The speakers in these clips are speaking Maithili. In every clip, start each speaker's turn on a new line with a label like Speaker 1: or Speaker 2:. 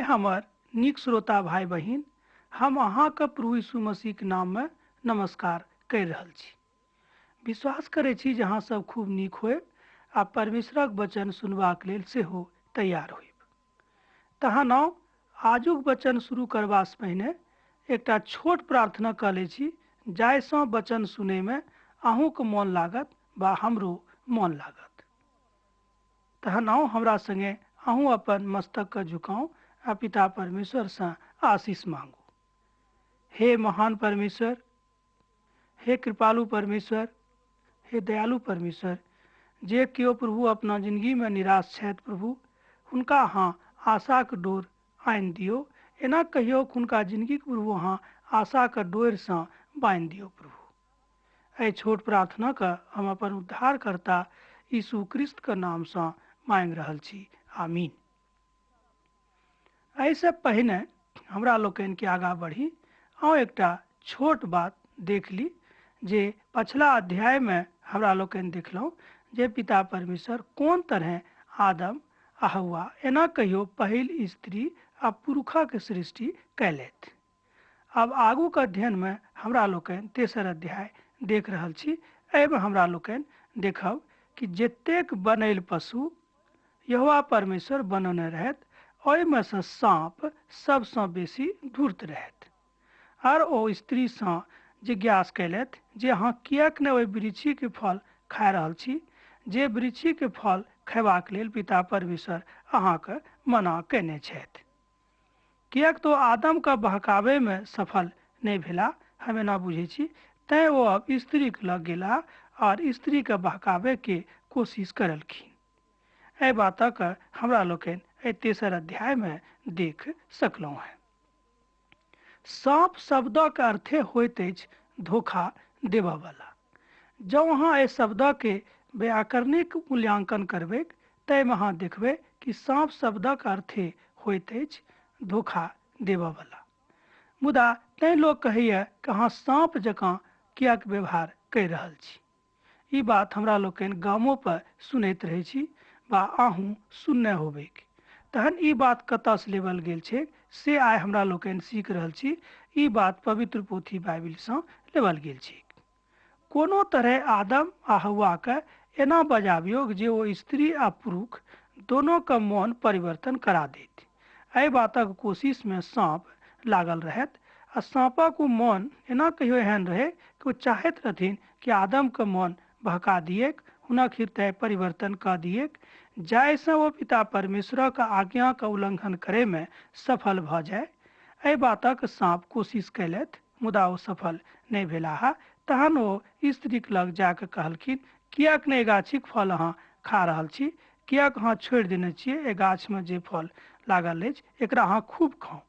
Speaker 1: हमर नीक श्रोता भाइ बहिन, हम अहाँके प्रभु यीशु मसीहके नाममे नमस्कार करि रहल छी। विश्वास करै छी जे अहाँ सब खूब नीक होयब आ परमेश्वरक वचन सुनबाक लेल सेहो तैयार होयब। तहन आउ आजुक वचन शुरू करबासँ पहिने एकटा छोट प्रार्थना कऽ लै छी, जाहिसँ वचन सुनैमे अहूँके मोन लागत वा हमरो मोन लागत। तहन आउ हमरा संगे अहूँ अपन मस्तकके झुकाउ आ पिता परमेश्वरसँ आशीष मांगू। हे महान परमेश्वर, हे कृपालु परमेश्वर, हे दयालु परमेश्वर, जे केओ प्रभु अपना जिंदगीमे निराश छथि प्रभु, हुनका अहाँ आशाक डोर आनि दियौ। एना कहियौ हुनका जिंदगीक प्रभु अहाँ आशाक डोरिसँ बान्हि दियौ प्रभु। एहि छोट प्रार्थनाके हम अपन उद्धारकर्ता यीशु क्रिस्तके नामसँ मांगि रहल छी, आमीन। एहिसँ पहिने हमरा लोकनिके आगाँ बढ़ी, आउ एकटा छोट बात देख ली जे पछिला अध्यायमे हमरा लोकनि देखलहुँ जे पिता परमेश्वर कोन तरहे आदम आ हव्वा एना कहियो पहिल स्त्री आ पुरुषक सृष्टि कयलथि। आब आगूके अध्ययनमे हमरा लोकनि तेसर अध्याय देख रहल छी। एहिमे हमरा लोकनि देखब कि जतेक बनैल पशु यहोवा परमेश्वर बनौने रहथि, ओहिमे सँ साँप सबसँ बेसी धूर्त रहथि। आर ओ स्त्रीसँ जिज्ञास कयलथि जे अहाँ किएक नहि ओहि वृक्षीके फल खा रहल छी, जे वृक्षीके फल खयबाक लेल पिता परमेश्वर अहाँके मना कयने छथि। किएक तऽ ओ आदमके बहकाबैमे सफल नहि भेला, हम एना बुझै छी, तैँ ओ अब स्त्रीके लग गेला आओर स्त्रीके बहकाबैके कोशिश करलखिन। एहि बातक हमरा लोकनि एहि तेसर अध्यायमे देख सकलहुँ हेँ। साँप शब्दक अर्थे होइत अछि धोखा देबऽवला। जँ अहाँ एहि शब्दके व्याकरणिक मूल्यांकन करबैक ताहिमे अहाँ देखबै कि साँप शब्दक अर्थे होइत अछि धोखा देबऽवला। मुदा तैँ लोक कहैए कि अहाँ साँप जकाँ किएक व्यवहार करि रहल छी। ई बात हमरा लोकनि गामो पर सुनैत रहै छी वा अहूँ सुनने होबैक। तहन ई बात कतऽसँ लेबल गेल छैक से आइ हमरा लोकनि सीख रहल छी। ई बात पवित्र पोथी बाइबिलसँ लेबल गेल छैक। कोनो तरहे आदम आ हव्वाके एना बजाबियौक जे ओ स्त्री आ पुरुष दोनोके मोन परिवर्तन करा देत। एहि बातक कोशिशमे साँप लागल रहथि आ साँपक ओ मोन एना कहियो एहन रहै कि ओ चाहैत रहथिन कि आदमके मोन बहका दियैक, हुनक हृदय परिवर्तन कऽ दियैक, जाहिसँ ओ पिता परमेश्वरक आज्ञाक उल्लंघन करैमे सफल भऽ जाय। एहि बातक साँप कोशिश कयलथि, मुदा ओ सफल नहि भेलाह। तहन ओ स्त्रीक लग जा कऽ कहलखिन, किएक नहि गाछीक फल अहाँ खा रहल छी? किएक अहाँ छोड़ि देने छियै? एहि गाछमे जे फल लागल अछि एकरा अहाँ खूब खाउ,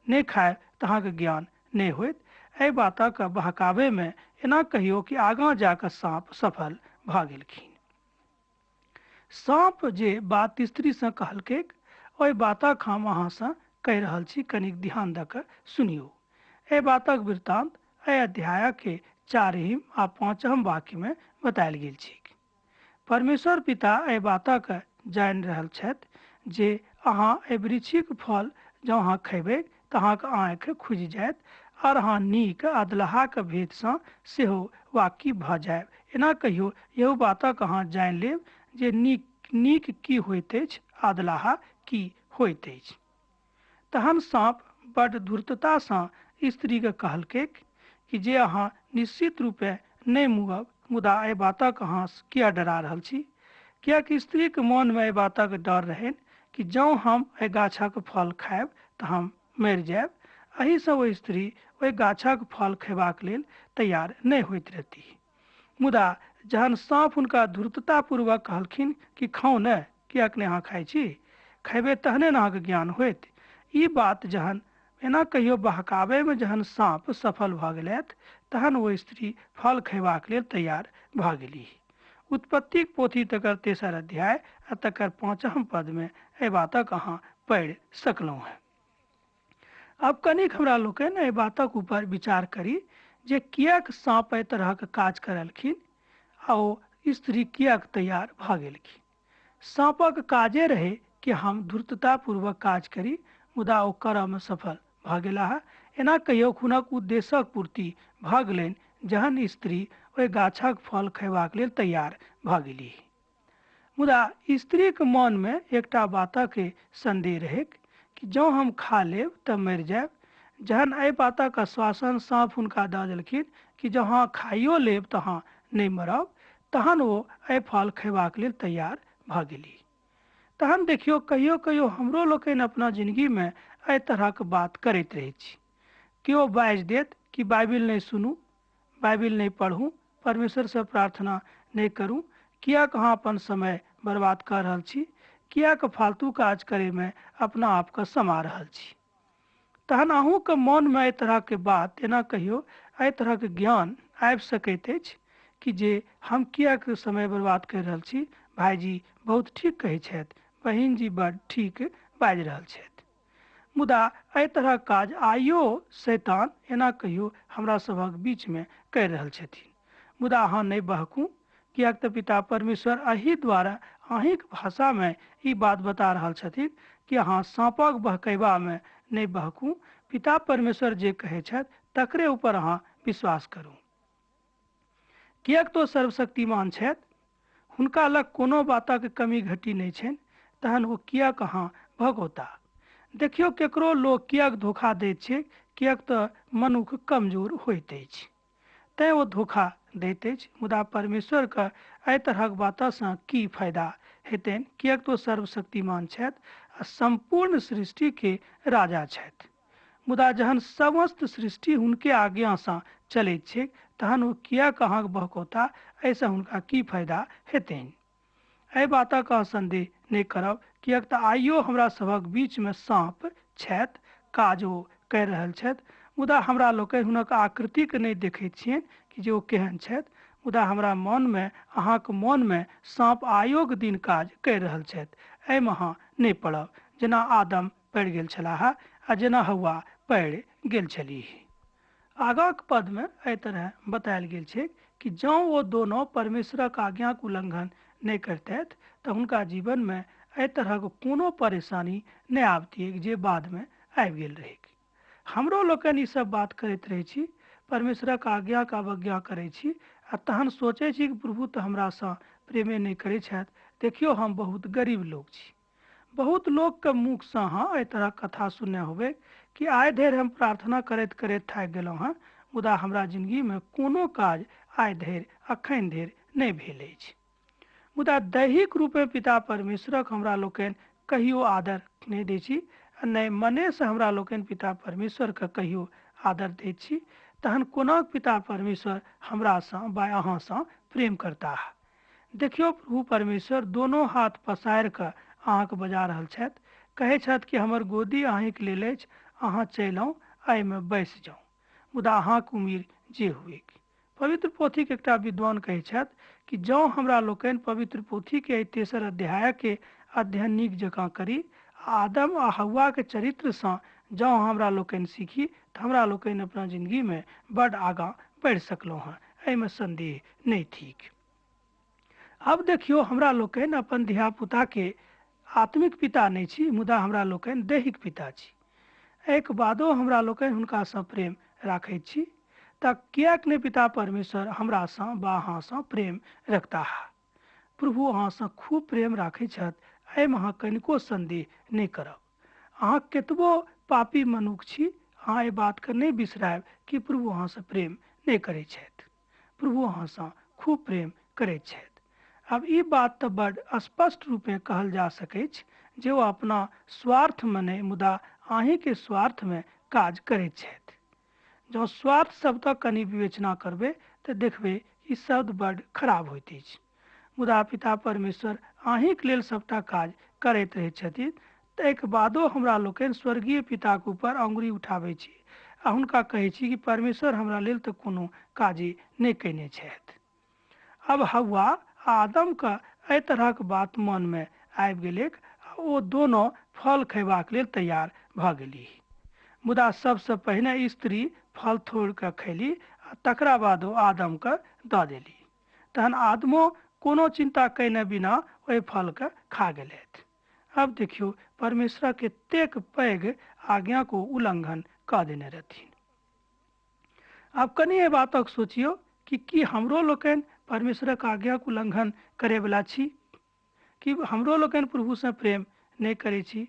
Speaker 1: नहि खायब तऽ अहाँके ज्ञान नहि होयत। एहि बातक बहकाबैमे एना कहियौ कि आगाँ जा कऽ साँप सफल भऽ गेलखिन। साँप जे बात स्त्रीसँ कहलकैक ओहि बातक हम अहाँसँ कहि रहल छी, कनिक ध्यान दऽ कऽ सुनियौ। एहि बातक वृत्तांत एहि अध्यायके 4 आ 5 वाक्यमे बतायल गेल छैक। परमेश्वर पिता एहि बातक जानि रहल छथि जे अहाँ एहि वृक्षीक फल जँ अहाँ खयबै तऽ अहाँके आँखि खुजि जायत आओर अहाँ नीक अदलहाक भेदसँ सेहो वाकिफ भऽ जायब। एना कहियो एहू बातक अहाँ जानि लेब जे नीक की होइत अछि, अदलाहा की होइत अछि। तहन साँप बड्ड धूर्ततासँ स्त्रीके कहलकैक कि जे अहाँ निश्चित रूपे नहि मुअब, मुदा एहि बातक अहाँ किया डरा रहल छी? किएकि स्त्रीके मोनमे एहि बातक डर रहनि कि जँ हम एहि गाछक फल खायब तऽ हम मरि जायब। एहिसँ ओ स्त्री ओहि गाछक फल खयबाक लेल तैयार नहि होइत रहती। मुदा जहन साँप हुनका धूर्ततापूर्वक कहलखिन कि खाउ ने, किएक नहि अहाँ खाइ छी? खयबै तहने ने अहाँके ज्ञान होयत। ई बात जहन एना कहियो बहकाबैमे जहन साँप सफल भऽ गेलथि तहन ओ स्त्री फल खयबाक लेल तैयार भऽ गेलीह। उत्पत्तिक पोथी तकर तेसर अध्याय आ तकर 5 पदमे एहि बातक अहाँ पढ़ि सकलहुँ हेँ। आब कनिक हमरा लोकनि एहि बातक ऊपर विचार करी जे किएक साँप एहि तरहक काज करलखिन आ ओ स्त्री किएक तैयार भऽ गेलखिन। साँपक काजे रहै कि हम धूर्ततापूर्वक काज करी, मुदा ओ करऽमे सफल भऽ गेलाह। एना कहियो हुनक उद्देश्यक पूर्ति भऽ गेलनि जहन स्त्री ओहि गाछक फल खयबाक लेल तैयार भऽ गेलीह। मुदा स्त्रीक मनमे एकटा बातक सन्देह रहैक कि जँ हम खा लेब तऽ मरि जायब। जहन एहि बातक आश्वासन साँप हुनका दऽ देलखिन कि जँ अहाँ खाइयो लेब तऽ अहाँ नहि मरब, तहन ओ एहि फल खयबाक लेल तैयार भऽ गेलीह। तहन देखियौ, कहियो कहियो हमरो लोकनि अपना जिनगीमे एहि तरहक बात करैत रहैत छी। केओ बाजि देत कि बाइबिल नहि सुनू, बाइबिल नहि पढ़ू, परमेश्वरसँ प्रार्थना नहि करू, किएक अहाँ अपन समय बर्बाद कऽ रहल छी, किएक फालतू काज करैमे अपना आपके समा रहल छी। तहन अहूँके मोनमे एहि तरहके बात, एना कहियो एहि तरहक ज्ञान आबि सकैत अछि कि जे हम किएक समय बर्बाद करि रहल छी, भाइजी बहुत ठीक कहै छथि, बहिन जी बड ठीक बाजि रहल छथि। मुदा एहि तरहक काज आइयो शैतान एना कहियो हमरा सभक बीचमे करि रहल छथिन। मुदा अहाँ नहि बहकू, किएक तऽ पिता परमेश्वर एहि द्वारा अहीँक भाषामे ई बात बता रहल छथिन कि अहाँ साँपक बहकेबामे नहि बहकू। पिता परमेश्वर जे कहै छथि तकरे ऊपर अहाँ विश्वास करू, किएक तऽ सर्वशक्तिमान छथि, हुनका लग कोनो बातक कमी घटी नहि छनि, तहन ओ किएक अहाँ भगौता। देखियौ, केकरो लोक किएक धोखा दैत छै, किएक तऽ मनुख कमजोर होइत अछि, तैँ ओ धोखा दैत अछि। मुदा परमेश्वरके एहि तरहक बातसँ की फायदा हेतनि, किएक तऽ ओ सर्वशक्तिमान छथि आ सम्पूर्ण सृष्टिके राजा छथि। मुदा जहन समस्त सृष्टि हुनके आज्ञासँ चलैत छै तहन ओ किएक अहाँके बहकौता, एहिसँ हुनका की फायदा हेतनि। एहि बातक अहाँ सन्देह नहि करब, किएक तऽ आइयो हमरा सभक बीचमे साँप छथि, काज ओ करि रहल छथि, मुदा हमरा लोकनि हुनक आकृतिके नहि देखैत छियनि कि जे ओ केहन छथि। मुदा हमरा मनमे, अहाँके मनमे साँप आइयोके दिन काज करि रहल छथि। एहिमे अहाँ नहि पड़ब, जेना आदम पड़ि गेल छलाह आ जेना हौआ पड़ि गेल छलीह। आगाँक पदमे एहि तरह बतायल गेल छै कि जँ ओ दोनो परमेश्वरक आज्ञाक उल्लंघन नहि करितथि तऽ हुनका जीवनमे एहि तरहक कोनो परेशानी नहि आबतियै जे बादमे आबि गेल रहैक। हमरो लोकनि ई सब बात करैत रहै छी, परमेश्वरक आज्ञाक अवज्ञा करै छी आ तहन सोचै छी कि प्रभु तऽ हमरासँ प्रेमे नहि करै छथि, देखियौ हम बहुत गरीब लोक छी। बहुत लोकके मुखसँ अहाँ एहि तरहक कथा सुनने होबै कि आइ धरि हम प्रार्थना करैत करैत थाकि गेलहुँ हँ, मुदा हमरा जिनगीमे कोनो काज आइ धरि अखन धरि नहि भेल अछि। मुदा दैहिक रूपे पिता परमेश्वरक हमरा लोकनि कहियो आदर नहि दै छी आ नहि मनेसँ हमरा लोकनि पिता परमेश्वरके कहियो आदर दैत छी, तहन कोना पिता परमेश्वर हमरासँ वा अहाँसँ प्रेम करताह। देखियौ, प्रभु परमेश्वर दोनो हाथ पसारि कऽ अहाँके बजा रहल छथि, कहै छथि कि हमर गोदी अहीँके लेल अछि, अहाँ चलि आउ, एहिमे बैसि जाउ, मुदा अहाँके उम्मीद जे हुएक। पवित्र पोथीके एकटा विद्वान कहै छथि कि जँ हमरा लोकनि पवित्र पोथीके एहि तेसर अध्यायके अध्ययन नीक जकाँ करी, आदम आ हौआके चरित्रसँ जँ हमरा लोकनि सीखी तऽ हमरा लोकनि अपना जिनगीमे बड्ड आगाँ बढ़ि सकलहुँ हँ, एहिमे सन्देह नहि थिक। आब देखियौ, हमरा लोकनि अपन धियापुताके आत्मिक पिता नहि छी, मुदा हमरा लोकनि दैहिक पिता छी। एहिके बादो हमरा लोकनि हुनकासँ प्रेम राखैत छी, तऽ किएक नहि पिता परमेश्वर हमरासँ वा अहाँसँ प्रेम रखताह। प्रभु अहाँसँ खूब प्रेम राखै छथि, एहिमे अहाँ कनिको सन्देह नहि करब। अहाँ कतबो पापी मनुख छी, अहाँ एहि बातके नहि बिसरायब कि प्रभु अहाँसँ प्रेम नहि करै छथि। प्रभु अहाँसँ खूब प्रेम करैत छथि। आब ई बात तऽ बड स्पष्ट रूपे कहल जा सकैछ जे ओ अपना स्वार्थमे नहि, मुदा अहीँके स्वार्थमे काज करैत छथि। जँ स्वार्थ शब्दक कनि विवेचना करबै तऽ देखबै ई शब्द बड खराब होइत अछि। मुदा पिता परमेश्वर अहीँके लेल सबटा काज करैत रहैत छथिन, ताहिके बादो हमरा लोकनि स्वर्गीय पिताके ऊपर अंगुरी उठाबै छी आ हुनका कहै छी कि परमेश्वर हमरा लेल तऽ कोनो काजे नहि कयने छथि। आब हौआ आ आदमके एहि तरहक बात मनमे आबि गेलैक आ ओ दोनो फल खयबाक लेल तैयार भऽ गेलीह। मुदा सबसँ पहिने स्त्री फल तोड़ि कऽ खयली आ तकरा बाद ओ आदमके दऽ देली। तहन आदमो कोनो चिन्ता कयने बिना ओहि फलके खा गेलथि। आब देखियौ, परमेश्वरक एतेक पैघ आज्ञाक ओ उल्लंघन कऽ देने रहथिन। आब कनि एहि बातक सोचियौ कि की हमरो लोकनि परमेश्वरक आज्ञाक उल्लंघन करैवला छी? कि हमरो लोकनि प्रभुसँ प्रेम नहि करै छी?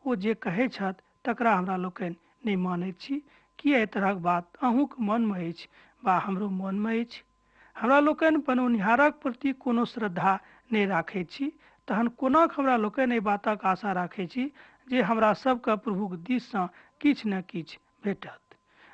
Speaker 1: ओ जे कहै छथि तकरा हमरा लोकनि नहि मानैत छी? की एहि तरहक बात अहूँक मनमे अछि वा हमरो मनमे अछि? हमरा लोकनि बनौनिहारक प्रति कोनो श्रद्धा नहि राखैत छी, तहन कोना हमरा लोकनि एहि बातक आशा राखैत छी जे हमरा सबके प्रभुक दिससँ किछु ने किछु भेटत?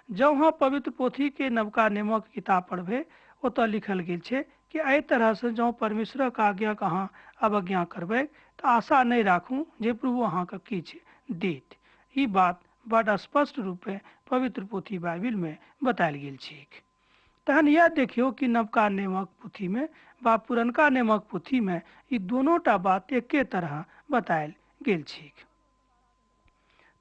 Speaker 1: जँ अहाँ पवित्र पोथीके नवका नियमक किताब पढ़बै, ओतऽ लिखल गेल छै कि एहि तरहसँ जँ परमेश्वरक आज्ञाक अहाँ अवज्ञा करबै तऽ आशा नहि राखू जे प्रभु अहाँके किछु देत। ई बात बड स्पष्ट रूपे पवित्र पोथी बाइबिलमे बतायल गेल छैक। तहन इएह देखियौ कि नवका नियमक पोथीमे वा पुरनका नियमक पोथीमे ई दोनोटा बात एके तरह बतायल गेल छैक।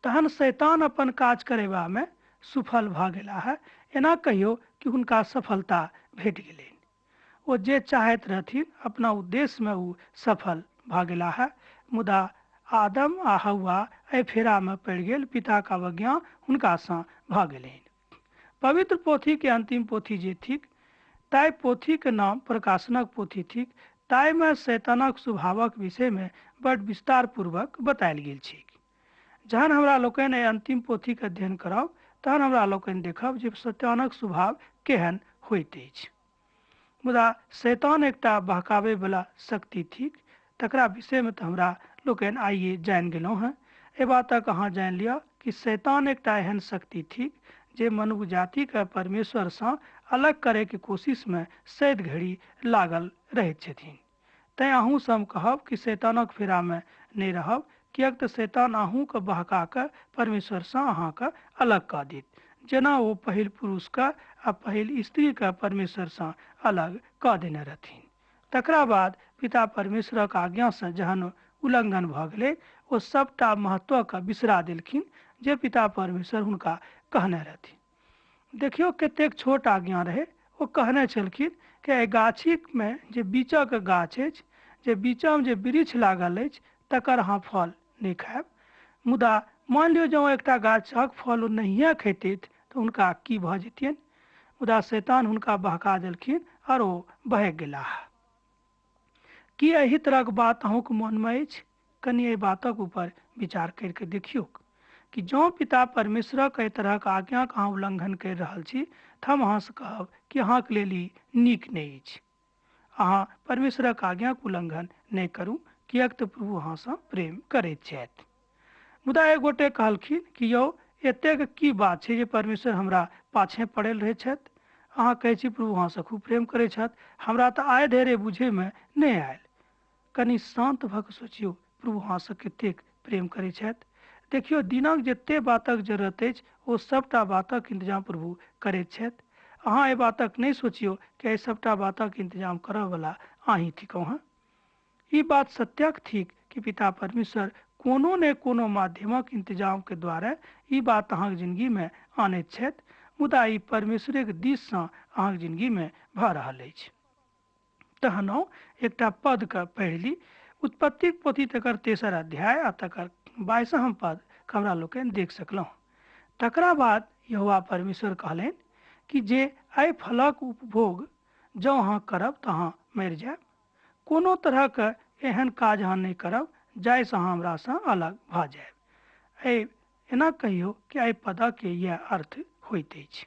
Speaker 1: तहन शैतान अपन काज करेबामे सुफल भऽ गेलाह है, एना कहियौ कि हुनका सफलता भेट गेलनि। ओ जे चाहैत रहथिन अपना उद्देश्यमे ओ सफल भऽ गेलाह है। मुदा आदम आ हव्वा एहि फेरामे पड़ि गेल, पिताक अवज्ञा हुनकासँ भऽ गेलनि। पवित्र पोथीके अंतिम पोथी जे थिक, ताहि पोथीके नाम प्रकाशनक पोथी थिक। ताहिमे शैतानक स्वभावक विषयमे बड विस्तार पूर्वक बतायल गेल छैक। जहन हमरा लोकनि एहि अंतिम पोथीके अध्ययन करब, तहन हमरा लोकनि देखब जे शैतानक स्वभाव केहन होइत अछि। मुदा शैतान एकटा बहकाबैवला शक्ति थिक, तकरा विषयमे तऽ हमरा लोकनि आइए जानि गेलहुँ हेँ। एहि बातक अहाँ जानि लिअ कि शैतान एकटा एहन शक्ति थिक जे मनुख जातिके परमेश्वरसँ अलग करैके कोशिशमे सैद घड़ी लागल रहैत छथिन। तैँ अहूँसँ हम कहब कि शैतानक फेरामे नहि रहब, किएक तऽ शैतान अहूँके बहका कऽ परमेश्वरसँ अहाँके अलग कऽ देत, जेना ओ पहिल पुरुषके आ पहिल स्त्रीके परमेश्वरसँ अलग कऽ देने रहथिन। तकरा बाद पिता परमेश्वरक आज्ञासँ जहन उल्लंघन भऽ गेलै, ओ सबटा महत्वके बिसरा देलखिन जे पिता परमेश्वर हुनका कहने रहथिन। देखियौ कतेक छोट आज्ञा रहै। ओ कहने छलखिन कि एहि गाछीमे जे बीचक गाछ अछि, जे बीचमे जे वृक्ष लागल अछि, तकर अहाँ फल नहि खायब। मुदा मानि लियौ जँ एकटा गाछक फल ओ नहिए खैतथि तऽ हुनका की भऽ जैतियनि? मुदा शैतान हुनका बहका देलखिन आओर ओ बहकि गेलाह। की एहि तरहक बात अहूँके मनमे अछि? कनि एहि बातक ऊपर विचार करिके देखियौ कि जँ पिता परमेश्वरक एहि तरहक आज्ञाक अहाँ उल्लंघन करि रहल छी, तऽ हम अहाँसँ कहब कि अहाँके लेल ई नीक नहि अछि। अहाँ परमेश्वरक आज्ञाक उल्लंघन नहि करू, किएक तऽ प्रभु अहाँसँ प्रेम करैत छथि। मुदा एक गोटे कहलखिन कि यौ, एतेक की बात छै जे परमेश्वर हमरा पाछे पड़ल रहै छथि? अहाँ कहै छी प्रभु अहाँसँ खूब प्रेम करै छथि, हमरा तऽ आइ धरि बुझैमे नहि आयल। कनि शान्त भऽ कऽ सोचियौ, प्रभु अहाँसँ कतेक प्रेम करै छथि। देखियौ, दिनक जते बातक जरूरत अछि ओ सबटा बातक इंतजाम प्रभु करैत छथि। अहाँ एहि बातक नहि सोचियौ कि एहि सबटा बातक इंतजाम करऽवला अहीं थिकहुँ हँ। ई बात सत्यक थिक कि पिता परमेश्वर कोनो ने कोनो माध्यमक इंतजाम के द्वारा ई बात अहाँके जिंदगीमे आनैत छथि, मुदा ई परमेश्वरेके दिससँ अहाँके जिंदगीमे भऽ रहल अछि। तहन एकटा पदके पढ़ि ली। उत्पत्तिक पोथी तकर 3 अध्याय आ तकर 22 पद हमरा लोकनि देख सकलहुँ। तकरा बाद यहोवा परमेश्वर कहलनि कि जे एहि फलक उपभोग जँ अहाँ करब तऽ अहाँ मरि जायब। कोनो तरहक एहन काज अहाँ नहि करब जाहिसँ अहाँ हमरासँ अलग भऽ जायब। एहि एना कहियौ कि एहि पदके इएह अर्थ होइत अछि।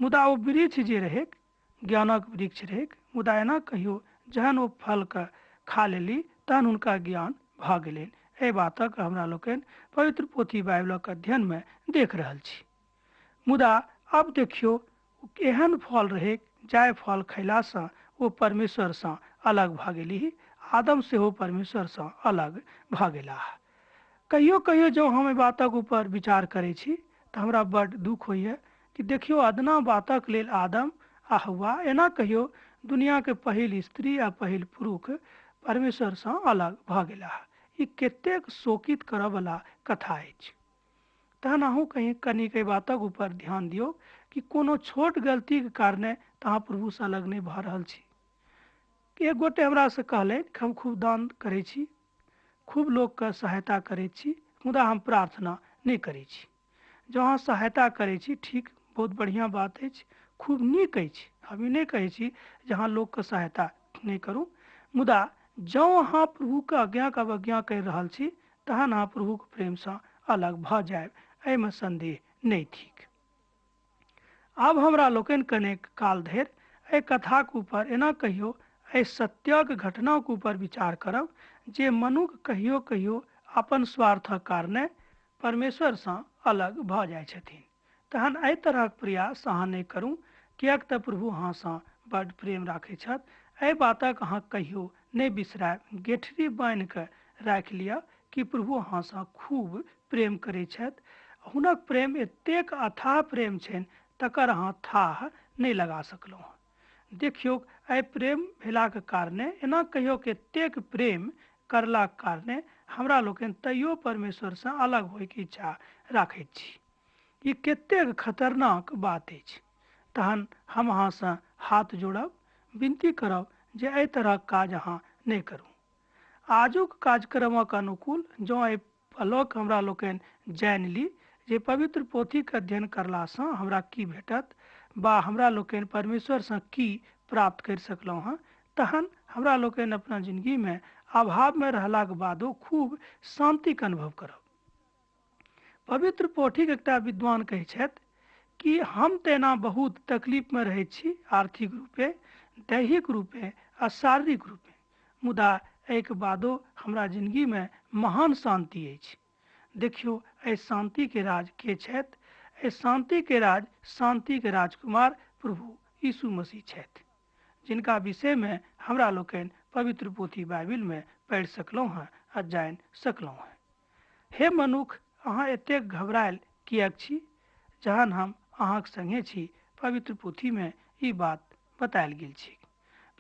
Speaker 1: मुदा ओ वृक्ष जे रहैक, ज्ञानक वृक्ष रहैक, मुदा एना कहियौ जहन ओ फलके खा लेली तहन हुनका ज्ञान भऽ गेलनि। एहि बातक हमरा लोकनि पवित्र पोथी बाइबलक अध्ययनमे देख रहल छी। मुदा आब देखियौ, एहन फल रहैक जाहि फल खयलासँ ओ परमेश्वरसँ अलग भऽ गेलीह। आदम सेहो परमेश्वरसँ अलग भऽ गेलाह। कहियो कहियो जँ हम एहि बातक ऊपर विचार करै छी तऽ हमरा बड दुख होइए कि देखियौ, अदना बातक लेल आदम आ हव्वा, एना कहियौ दुनियाके पहिल स्त्री आ पहिल पुरुष परमेश्वरसँ अलग भऽ गेलाह। ई कतेक शोकित करऽवला कथा अछि। तहन अहूँ कहीं कनिक एहि बातक ऊपर ध्यान दियौ कि कोनो छोट गलतीके कारणे तऽ अहाँ प्रभुसँ अलग नहि भऽ रहल छी। एक गोटे हमरासँ कहलनि कि हम खूब दान करै छी, खूब लोकके सहायता करैत छी, मुदा हम प्रार्थना नहि करै छी। जँ अहाँ सहायता करै छी, ठीक, बहुत बढ़िआँ बात अछि, खूब नीक अछि। हम ई नहि कहै छी जे अहाँ लोकके सहायता नहि करू, मुदा जँ अहाँ प्रभुके आज्ञाके अवज्ञा करि रहल छी तहन अहाँ प्रभुके प्रेमसँ अलग भऽ जायब, एहिमे सन्देह नहि थिक। आब हमरा लोकनि कनेक काल धरि एहि कथाक ऊपर, एना कहियो एहि सत्यक घटनाक ऊपर विचार करब जे मनुख कहियो कहियो अपन स्वार्थक कारणे परमेश्वरसँ अलग भऽ जाइ छथिन। तहन एहि तरहक प्रयास अहाँ नहि करू, किएक तऽ प्रभु अहाँसँ बड्ड प्रेम राखै छथि। एहि बातक अहाँ कहियो नहि बिसरायब, गेठरी बान्हि कऽ राखि लिअ कि प्रभु अहाँसँ खूब प्रेम करै छथि। हुनक प्रेम एतेक अथाह प्रेम छनि तकर अहाँ थाह नहि लगा सकलहुँ हँ। देखियौक, एहि प्रेम भेलाक कारणे, एना कहियौक एतेक प्रेम करलाक कारणे हमरा लोकनि तैयो परमेश्वरसँ अलग होइके इच्छा राखैत छी। ई कतेक खतरनाक बात अछि। तहन हम अहाँसँ हाथ जोड़ब, विनती करब जे एहि तरहक काज अहाँ नहि करू। आजुक कार्यक्रमक अनुकूल जँ एहि पलक हमरा लोकनि जानि ली जे पवित्र पोथीके अध्ययन करलासँ हमरा की भेटत बा हमरा लोकनि परमेश्वरसँ की प्राप्त करि सकलहुँ हँ, तहन हमरा लोकनि अपना जिंदगीमे अभावमे रहलाक बादो खूब शान्तिके अनुभव करब। पवित्र पोथीक एकटा विद्वान कहै छथि कि हम तेना बहुत तकलीफमे रहै छी, आर्थिक रूपे, दैहिक रूपे आ शारीरिक रूपे, मुदा एहिके बादो हमरा जिंदगीमे महान शान्ति अछि। देखियौ, एहि शान्तिके राज के छथि? एहि शान्तिके राज शान्तिके राजकुमार प्रभु यीशु मसीह छथि, जिनका विषयमे हमरा लोकनि पवित्र पोथी बाइबिलमे पढ़ि सकलहुँ हँ आ जानि सकलहुँ हँ। हे मनुख, अहाँ एतेक घबरायल किएक छी? जहन हम अहाँक संगे छी। पवित्र पोथीमे ई बात बतायल गेल छै।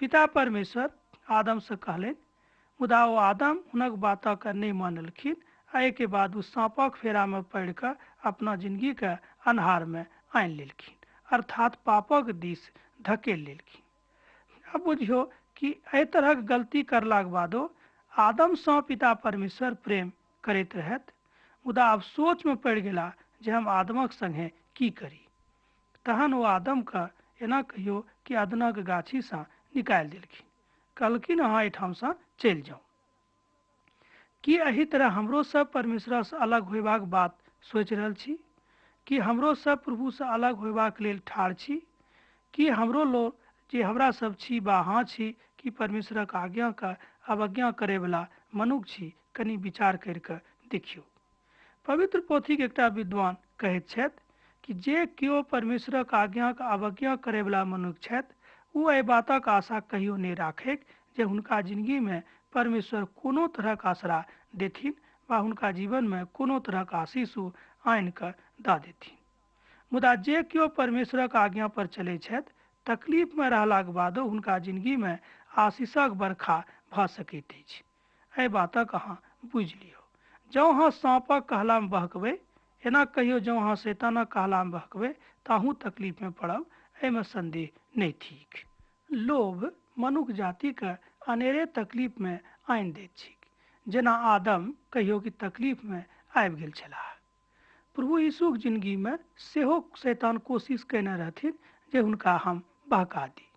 Speaker 1: पिता परमेश्वर आदमसँ कहलनि, मुदा ओ आदम हुनक बातके नहि मानलखिन आ एहिके बाद ओ साँपक फेरामे पड़ि कऽ अपना जिंदगीके अन्हारमे आनि लेलखिन, अर्थात पापक दिस धकेल लेलखिन। अब बुझियौ कि एहि तरहक गलती करलाक बादो आदमसँ पिता परमेश्वर प्रेम करैत रहथि, मुदा आब सोचमे पड़ि गेला जे हम आदमक संगे की करी। तहन ओ आदमके एना कहियौ कि अदनक गाछीसँ निकालि देलखिन, कहलखिन अहाँ एहिठामसँ चलि जाउ। की एहि तरह हमरो सब परमेश्वरसँ अलग होयबाक बात सोचि रहल छी? की हमरो सब प्रभुसँ अलग होयबाक लेल ठाढ़ छी? की हमरो लोक जे हमरा सब छी बा अहाँ छी कि परमेश्वरक आज्ञाके अवज्ञा करैवला मनुख छी? कनि विचार करि कऽ देखियौ। पवित्र पोथीक एकटा विद्वान कहैत छथि कि जे केओ परमेश्वरक आज्ञाके अवज्ञा करैवला मनुख छथि ओ एहि बातक आशा कहियो नहि राखैक जे हुनका जिंदगीमे परमेश्वर कोनो तरहक आसरा देथिन वा हुनका जीवनमे कोनो तरहक आशीष ओ आनि कऽ दऽ देथिन। मुदा जे केओ परमेश्वरक आज्ञा पर चलै छथि, तकलीफमे रहलाक बादो हुनका जिंदगीमे आशीषक बरखा भऽ सकैत अछि। एहि बातक अहाँ बुझि लियौ। जँ अहाँ साँपक कहलामे बहकबै, एना कहियौ जँ अहाँ शैतानक कहलामे बहकबै तऽ अहूँ तकलीफमे पड़ब, एहिमे सन्देह नहि थिक। लोभ मनुख जातिके अनेरे तकलीफमे आनि दैत छैक, जेना आदम कहियो कि तकलीफमे आबि गेल छलाह। प्रभु यीशुक जिंदगीमे सेहो शैतान कोशिश कयने रहथिन जे हुनका हम बहका दी।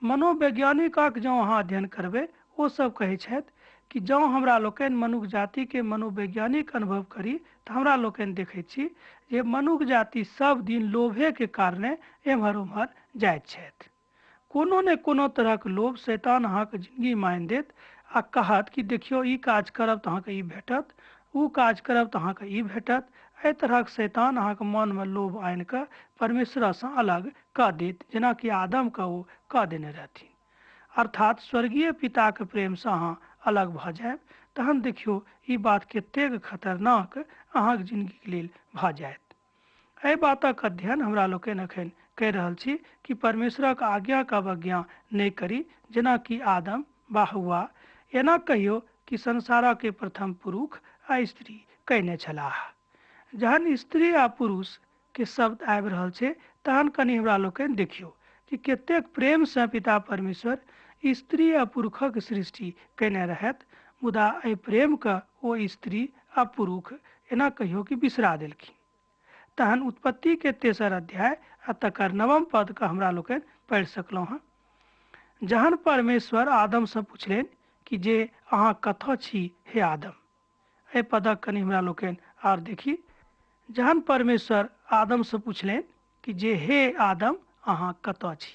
Speaker 1: मनोवैज्ञानिकक जँ अहाँ अध्ययन करबै, ओ सब कहै छथि कि जँ हमरा लोकनि मनुख जातिके मनोवैज्ञानिक अनुभव करी तऽ हमरा लोकनि देखैत छी जे मनुख जाति सब दिन लोभेके कारणे एम्हर ओम्हर जाइत छथि। कोनो ने कोनो तरहक लोभ शैतान अहाँके जिंदगीमे आनि देत आ कहत कि देखियौ ई काज करब तऽ अहाँके ई भेटत, ओ काज करब तऽ अहाँके ई भेटत। एहि तरहक शैतान अहाँके मनमे लोभ आनि कऽ परमेश्वरसँ अलग कऽ देत, जेनाकि आदमके ओ कऽ देने रहथिन। अर्थात स्वर्गीय पिताके प्रेमसँ अहाँ अलग भऽ जायब। तहन देखियौ ई बात कतेक खतरनाक अहाँके जिंदगीके लेल भऽ जायत। एहि बातक अध्ययन हमरा लोकनि एखन कहि रहल छी कि परमेश्वरक आज्ञाके अवज्ञा नहि करी, जेनाकि आदम बा हव्वा, एना कहियौ कि संसारके प्रथम पुरुष आ स्त्री कयने छलाह। जहन स्त्री आ पुरुष के शब्द आबि रहल छै तहन कनि हमरा लोकनि देखियौ कि कतेक प्रेमसँ पिता परमेश्वर स्त्री आ पुरुषक सृष्टि कयने रहथि, मुदा एहि प्रेमके ओ स्त्री आ पुरुष एना कहियो कि बिसरा देलखिन। तहन उत्पत्ति के तेसर अध्याय आ तकर नवम पदके हमरा लोकनि पढ़ि सकलहुँ हँ। जहन परमेश्वर आदमसँ पुछलनि कि जे अहाँ कतऽ छी हे आदम। एहि पदक कनि हमरा लोकनि आर देखी। जहन परमेश्वर आदमसँ पुछलनि कि जे हे आदम अहाँ कतऽ छी,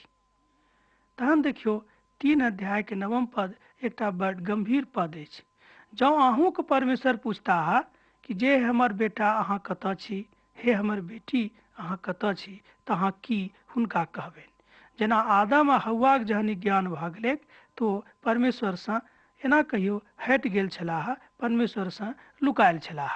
Speaker 1: तहन देखियौ 3 अध्याय के नवम पद एकटा बड़ गंभीर पद अछि। जँ अहूँके परमेश्वर पूछताह कि जे हमर बेटा अहाँ कतऽ छी, हे हमर बेटी अहाँ कतऽ छी, तऽ अहाँ की हुनका कहबनि? जेना आदम आ हव्वाके जहन ज्ञान भऽ गेलैक तो परमेश्वरसँ एना कहियो हटि गेल छलाह, परमेश्वरसँ लुकायल छलाह।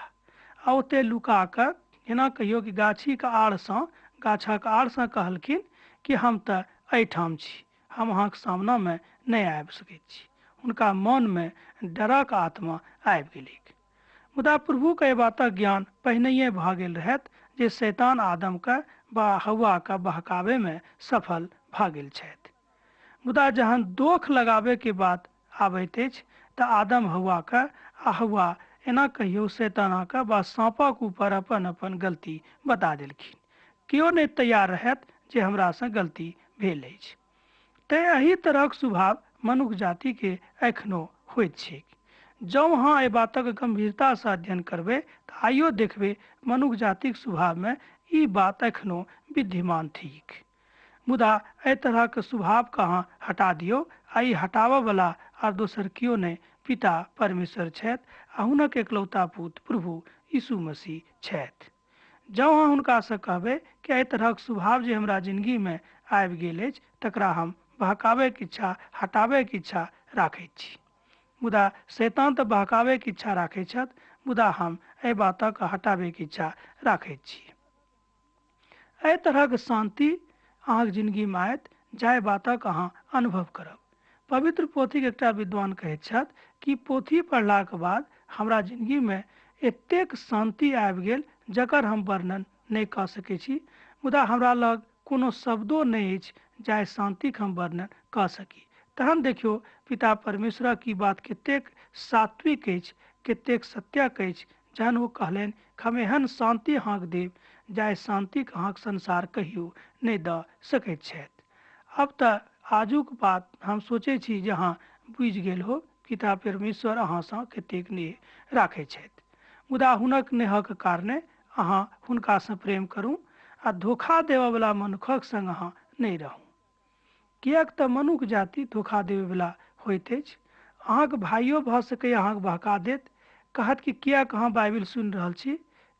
Speaker 1: आ ओते लुका कऽ एना कहियो कि गाछीके आड़सँ, गाछक आड़सँ कहलखिन कि हम तऽ एहिठाम छी, हम अहाँके सामनामे नहि आबि सकैत छी। हुनका मनमे डरक आत्मा आबि गेलैक। मुदा प्रभुके एहि बातक ज्ञान पहिनहिए भऽ गेल रहैत जे शैतान आदमके वा हव्वाके बहकाबैमे सफल भऽ गेल छथि। मुदा जहन दोख लगाबैके बात आबैत अछि तऽ आदम हव्वाके आ हव्वा एना कहियो शैतानके वा साँपक ऊपर अपन अपन गलती बता देलखिन। केओ नहि तैयार रहैत जे हमरासँ गलती भेल अछि। तैँ एहि तरहक स्वभाव मनुख जातिके एखनो होइत छैक। जँ अहाँ एहि बातक गंभीरतासँ अध्ययन करबै तऽ आइयो देखबै मनुख जातिक स्वभावमे ई बात एखनो विद्यमान थिक। मुदा एहि तरहक स्वभावके अहाँ हटा दियौ आ ई हटाबयवला आर दोसर केओ नहि पिता परमेश्वर छथि आ हुनक एकलौता पुत्र प्रभु यीशु मसीह छथि। जँ अहाँ हुनकासँ कहबै कि एहि तरहक स्वभाव जे हमरा जिंदगीमे आबि गेल अछि तकरा हम बहकाबैके इच्छा, हटाबैके इच्छा राखैत छी। मुदा शैतान तऽ बहकाबैके इच्छा राखैत छथि, मुदा हम एहि बातक हटाबैके इच्छा राखैत छी। एहि तरहक शान्ति अहाँके जिंदगीमे आयत जाहि बातक अहाँ अनुभव करब। पवित्र पोथीके एकटा विद्वान कहैत छथि कि पोथी पढ़लाके बाद हमरा जिंदगीमे एतेक शान्ति आबि गेल जकर हम वर्णन नहि कऽ सकै छी, मुदा हमरा लग कोनो शब्दो नहि अछि जाहि शान्तिक हम वर्णन कऽ सकी। तहन देखियौ पिता परमेश्वरक ई बात कतेक सात्विक अछि, कतेक सत्यक अछि, जहन ओ कहलनि हम एहन शान्ति अहाँके देब जाहि शान्तिक अहाँके संसार कहियो नहि दऽ सकैत छथि। अब तऽ आजुक बात हम सोचै छी जे अहाँ बुझि गेल हो पिता परमेश्वर अहाँसँ कतेक नेह राखै छथि। मुदा हुनक नेहक कारणे अहाँ हुनकासँ प्रेम करू आ धोखा देबयवला मनुखक संग अहाँ नहि रहू, किएक तऽ मनुख जाति धोखा देबयवला होइत अछि। अहाँके भाइयो भऽ सकैए अहाँके बहका देत, कहत कि किएक अहाँ बाइबिल सुनि रहल छी,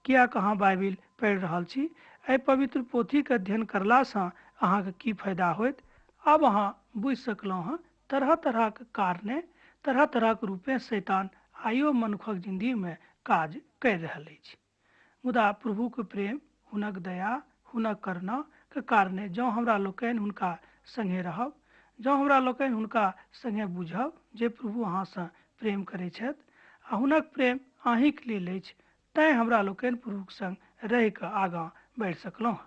Speaker 1: किएक अहाँ बाइबिल पढ़ि रहल छी, एहि पवित्र पोथीके अध्ययन करलासँ अहाँके की फायदा होयत। आब अहाँ बुझि सकलहुँ हँ तरह तरहक कारणे तरह तरहक रूपे शैतान आइयो मनुखक जिंदगीमे काज करि रहल अछि। मुदा प्रभुके प्रेम, हुनक दया, हुनक करुणाके कारणे जँ हमरा लोकनि हुनका संगे रहब, जँ हमरा लोकनि हुनका संगे बुझब जे प्रभु अहाँसँ प्रेम करै छथि आ हुनक प्रेम अहीँके लेल अछि, तैँ हमरा लोकनि प्रभुक संग रहि कऽ आगाँ बढ़ि सकलहुँ।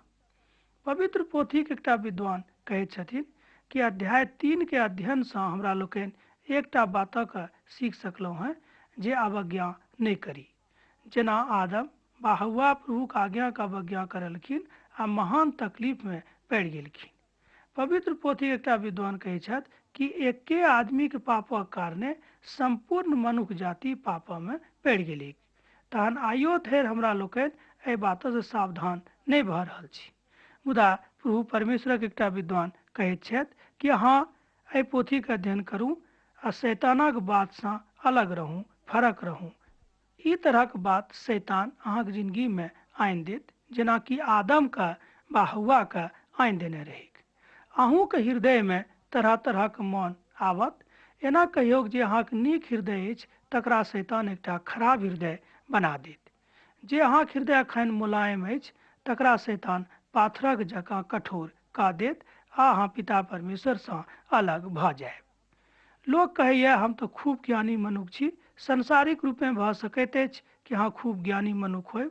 Speaker 1: पवित्र पोथीके एकटा विद्वान कहैत छथिन कि अध्याय 3 के अध्ययनसँ हमरा लोकनि एकटा बातक सीख सकलहुँ हँ जे अवज्ञा नहि करी। जेना आदम वा हव्वा प्रभुक आज्ञाके अवज्ञा करलखिन आ महान तकलीफमे पड़ि गेलखिन। पवित्र पोथी एकटा विद्वान कहै छथि कि एके आदमीके पापक कारणे सम्पूर्ण मनुख जाति पापमे पड़ि गेलै। तहन आइयो धरि हमरा लोकनि एहि बातसँ सावधान नहि भऽ रहल छी। मुदा प्रभु परमेश्वरक एकटा विद्वान कहैत छथि कि अहाँ एहि पोथीके अध्ययन करू आ शैतानक बातसँ अलग रहू, फरक रहू। ई तरहक बात शैतान अहाँके जिंदगीमे आनि देत, जेनाकि आदमके वा हव्वाके आनि देने रहैक। अहूँके हृदयमे तरह तरहक मन आवत। एना कहियौ जे अहाँके नीक हृदय अछि तकरा शैतान एकटा खराब हृदय बना देत। जे अहाँके हृदय एखन मुलायम अछि तकरा शैतान पाथरक जकाँ कठोर कऽ देत आ अहाँ पिता परमेश्वरसँ अलग भऽ जायब। लोक कहैए हम तऽ खूब ज्ञानी मनुख छी। सांसारिक रूपे भऽ सकैत अछि कि अहाँ खूब ज्ञानी मनुख होयब,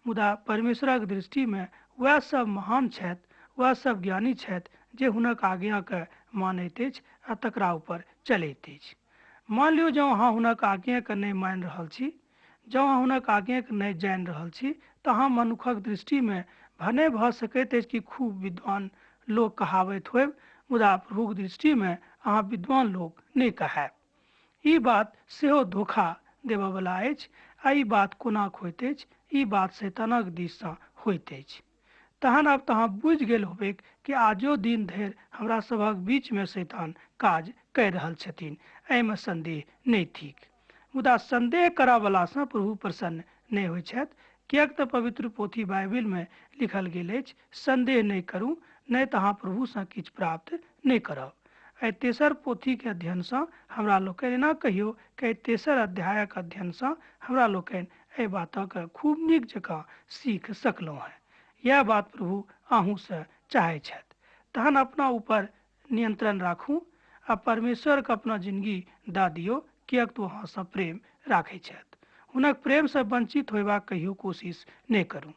Speaker 1: मुदा परमेश्वरक दृष्टिमे वएह सब महान छथि, वएह सब ज्ञानी छथि जे हुनक आज्ञाके मानैत अछि आ तकरा ऊपर चलैत अछि। मान लियौ जँ अहाँ हुनक आज्ञाके नहि मानि रहल छी, जँ अहाँ हुनक आज्ञाके नहि जानि रहल छी, तऽ अहाँ मनुखक दृष्टिमे भने भऽ सकैत अछि कि खूब विद्वान लोक कहाबैत होयब, मुदा प्रभुक दृष्टिमे अहाँ विद्वान लोक नहि कहायब। ई बात सेहो धोखा देबयवला अछि। आ ई बात कोना होइत अछि? ई बात शैतानक दिससँ होइत अछि। तहन आब तऽ अहाँ बुझि गेल होबैक कि आजो दिन धरि हमरा सभक बीचमे शैतान काज करि रहल छथिन, एहिमे संदेह नहि थिक। मुदा संदेह करऽवलासँ प्रभु प्रसन्न नहि होइ छथि, किएक तऽ पवित्र पोथी बाइबिलमे लिखल गेल अछि, संदेह नहि करू, नहि तऽ अहाँ प्रभुसँ किछु प्राप्त नहि करब। एहि तेसर पोथीके अध्ययनसँ हमरा लोकनि एना कहियौ कि एहि तेसर अध्यायक अध्ययनसँ हमरा लोकनि एहि बातक खूब नीक जकाँ सीख सकलहुँ हेँ। इएह बात प्रभु अहूँसँ चाहै छथि। तहन अपना ऊपर नियंत्रण राखू आ परमेश्वरके अपना जिंदगी दऽ दियौ, किएक तऽ ओ अहाँसँ प्रेम राखै छथि। हुनक प्रेमसँ वंचित होयबाक कहियो कोशिश नहि करू।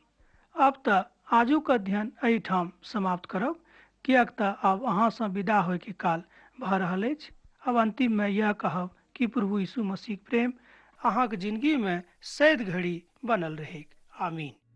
Speaker 1: आब तऽ आजुक अध्ययन एहिठाम समाप्त करब, किएक तऽ आब अहाँसँ विदा होयके काल भऽ रहल अछि। आब अंतिममे इएह कहब कि प्रभु यीशु मसीहक प्रेम अहाँके जिंदगीमे सैद घड़ी बनल रहैक। आमीन।